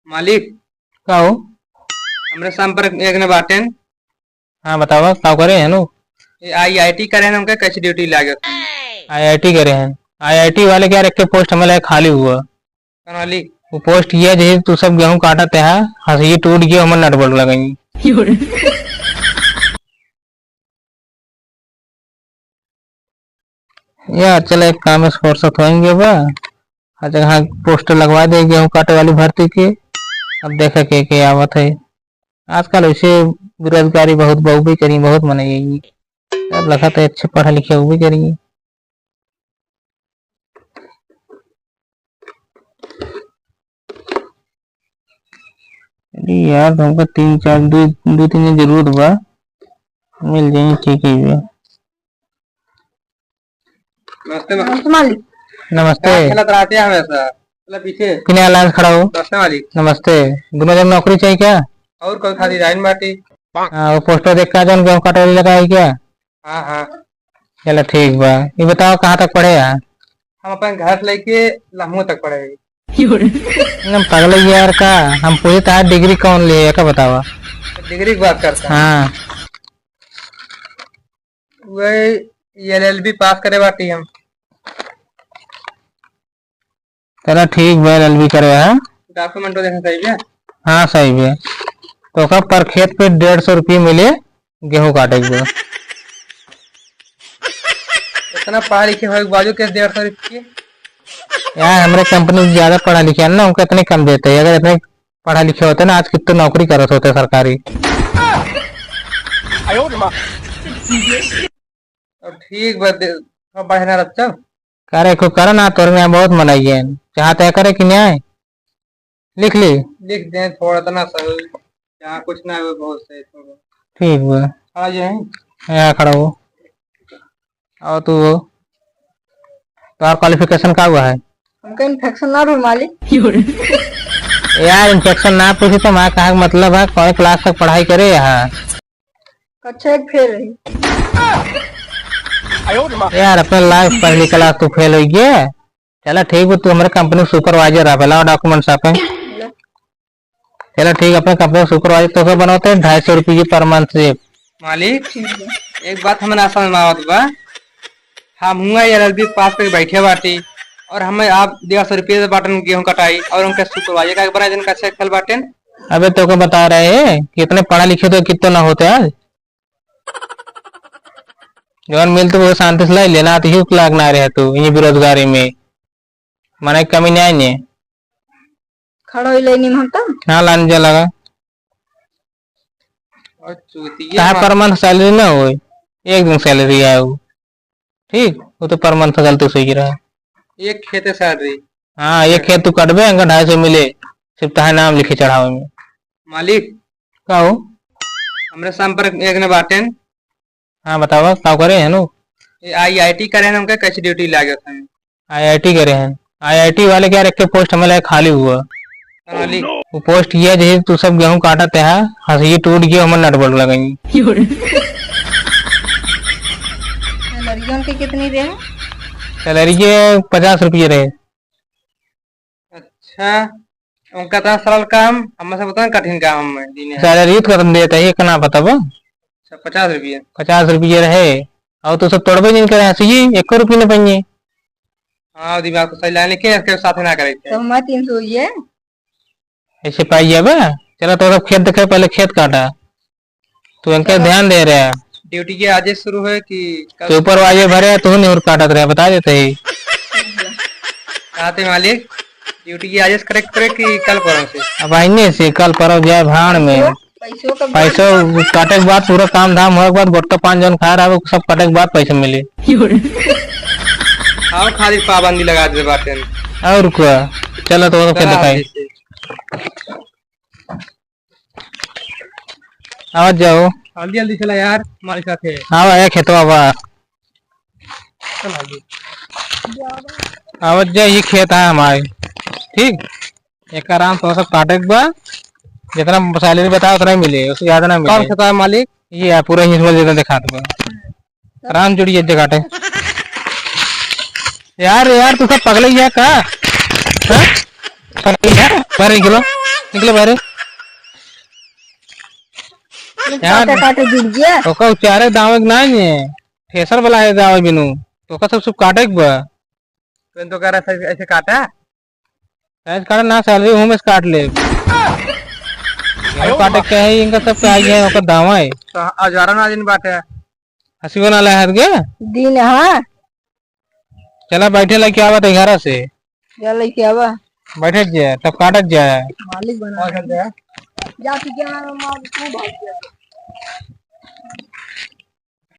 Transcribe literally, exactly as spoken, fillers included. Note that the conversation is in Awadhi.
मालिक। का हो? हमरे संपर्क एक ने बाटेन। हाँ, बतावा, का करे हैं नु? ये IIT करे हैं, हमके कैसे ड्यूटी लागत है? IIT करे हैं। IIT वाले के यार, एक के पोस्ट हमें लगे खाली हुआ। कौन वाली? वो पोस्ट ये है, जैसे तू सब गेहूं काटत है, हंसी टूट गया, हमें नट बोल्ट लगाई। यार, चला, एक काम से फुर्सत होएंगे बा। आ जगह पोस्टर लगवा दे गेहूं काटे वाली भर्ती के। अब देखा के, के आवत है। आजकल वैसे बेरोजगारी बहुत, बहु भी करी, बहुत मने यही। अब लगा तो अच्छे पढ़ा लिखे हुए करी। अरे यार, तो हमका तीन चार, दो, दो तीन दिन जरूरत बा, मिल जाई, ठीक है भैया। नमस्ते मा-, नमस्ते मालिक। नमस्ते। का खेलत रहते हैं हमेशा? चला पीछे। किने लाइन खड़ा हो। नमस्ते मालिक। नमस्ते। दोनों जन नौकरी चाहिए क्या? और कोई खाली लाइन बाटी? हाँ, वो पोस्टर देख के आ जाओ, गेहूं काटे वाली लगा है क्या? हाँ, हाँ। चलो ठीक बा। ये बताओ कहाँ तक पढ़े हैं? हम अपन घर से लेके लम्हो तक पढ़े हैं। ना पगला यार का, हम पूछे तो डिग्री कौन लिए है, का बतावा? डिग्री की बात करता है। हाँ। वही LLB पास करे बाटी हम। चला ठीक बा, LLB करे है। डॉक्यूमेंट तो देखना चाहिए। हाँ, सही बा। तो का पर खेत पे डेढ़ सौ रुपये मिले गेहूं काटे के बाद। इतना पढ़ा लिखे होए के बावजूद कैसे डेढ़ सौ रुपये? यार, हमरे कंपनी से ज्यादा पढ़ा लिखे है ना, उनको इतने कम देते हैं। अगर इतने पढ़ा लिखे होते ना, आज कितने नौकरी करत होते सरकारी। अब ठीक बा, दे, थोड़ा बढ़े ना रख चल। करे को करे ना, तोर में बहुत मनई है। चाहते है करे कि न्याय? लिख ली? लिख दे थोड़ा, इतना सही। यहाँ कुछ ना हो, बहुत सही थोड़ा। ठीक बा। आ जाए। यहाँ खड़ा हो। और तू हो? तोहार क्वालिफिकेशन का हुआ है? हमका इन्फेक्शन ना रहो मालिक। यार, इन्फेक्शन ना पूछी तो मैं कहा मतलब है, कौन क्लास तक पढ़ाई करे यहाँ? कक्षा एक फेल रही। यार, अपने लाइफ पहली क्लास तू फेल हो गया। चला ठीक बा, तू हमारे कंपनी सुपरवाइजर रहा, लाओ डॉक्यूमेंट्स आप। चला ठीक, अपने कंपनी सुपरवाइजर तो के बनौते हैं ढाई सौ रुपये की पर मंथ से। मालिक, एक बात हमें ना समझ में आवत बा, हम हुआ LLB पास करके बैठे बाटी और हमें आप डेढ़ सौ रुपये से बाटन गेहूं कटाई और उनके सुपरवाइजर का बना, जिनका चेक कल बाटेन। अबे तो के बता रहे हैं कि इतने पढ़ा लिखे तो कितना ना होते आज। जवन मिलते वो शांति से लाई लेना, तो यू लाग ना रहे तू ये बेरोजगारी में, मने कमी नहीं आने। खड़ा होई लाइन में हम तो। हाँ, लाइन जा लगा। और चूतिया कहा मार- पर मंथ सैलरी ना होई, एक दिन सैलरी आए वो। ठीक, वो तो पर मंथ गलती से ही रहा। एक खेत है सैलरी। हाँ, एक खेत तू कटबे, अंका ढाई सौ मिले, सिर्फ तहार नाम लिखे चढ़ावे में। मालिक। का हो? हमरे संपर्क एक ने बाटेन। हाँ, बतावा, का करे हैं नु? ये IIT करे हैं, हमके कैसे ड्यूटी लागत है? IIT करे हैं। IIT वाले के यार, एक के पोस्ट हमें लगे खाली हुआ। कौन वाली? वो पोस्ट ये है, जैसे तू सब गेहूं काटत है, हंसी टूट गया, हमें नट बोल्ट लगाई। सैलरी उनके कितनी दे हैं? सैलरी के पचास रुपये रहे। अच्छा, उनका इतना सरल काम, हमसे उतना कठिन काम है, दीने हैं। सैलरी तो कम देता है, इतना बताबो। अच्छा, पचास रुपये। पचास रुपये रहे, और तो सब तोड़बे नहीं करे, हंसी, एको रुपये न पाइए। हाँ, दिमाग तो सही लाने के, इसके साथ ना करे के। तो हमारे तीन सौ ये। ऐसे पाई जाबे? चला, तो सब खेत देखे, पहले खेत काटा। तू इनका चलो। ध्यान दे रहे हैं। ड्यूटी के आज से शुरू है कि कल? सुपरवाइजर भरे, तू नहीं और काटत रहे, बता देते ही। कहा थे मालिक, ड्यूटी के आज से करेक्ट करे कि कल परसों से? अब आईने से कल परसों जाए भाड़ में। पैसों का पैसों काटे के बाद, पूरा काम धाम होए के बाद, गुटखा पान जौन खा रहा है, वो सब काटे के बाद पैसा मिले। आओ, खाली पाबंदी लगा दे बाटे। और क्या? चलो तो ओके चला, दिखाई। जैसे। आवाज जाओ। जल्दी जल्दी चला यार, हमारे साथ है। हाँ, आया खेतवा बा। चल आगे। आवाज जा, ये खेत है हमारे। ठीक, एक आराम से सब काटे के बा। जितना सैलरी बताओ, उतना ही मिले, उससे ज्यादा ना मिले। कौन खेत है मालिक? ये है, पूरा ही इसमें जितना दिखा दूंगा। राम जोड़ी ये जगह पे। यार, यार, तू सब पगले ही है का? हाँ? पगले ही है? बारह किलो। निकले बाहरे। यार, काटे काटे गिर गया। ओका उचारे दावे के ना है, थ्रेसर वाला है दावे बिनु। तो ओका सब, सब काटे के बा। तो इन तो कह रहा है ऐसे काटा? ऐसे काटा ना, सैलरी हूँ मैं काट ले। ये काटे के है, इनका सब चाहिए, ओका दावा है। तो औजारा ना दिन बाटे। हंसी बना ला है के? दिन, हाँ। चला बैठे लेके आवा तो ग्यारह से। जा लेके आवा। बैठे जे, तब काटत जे। मालिक बना। और कर दे। जा, ठीक है, मैं मार, तू भाग जा।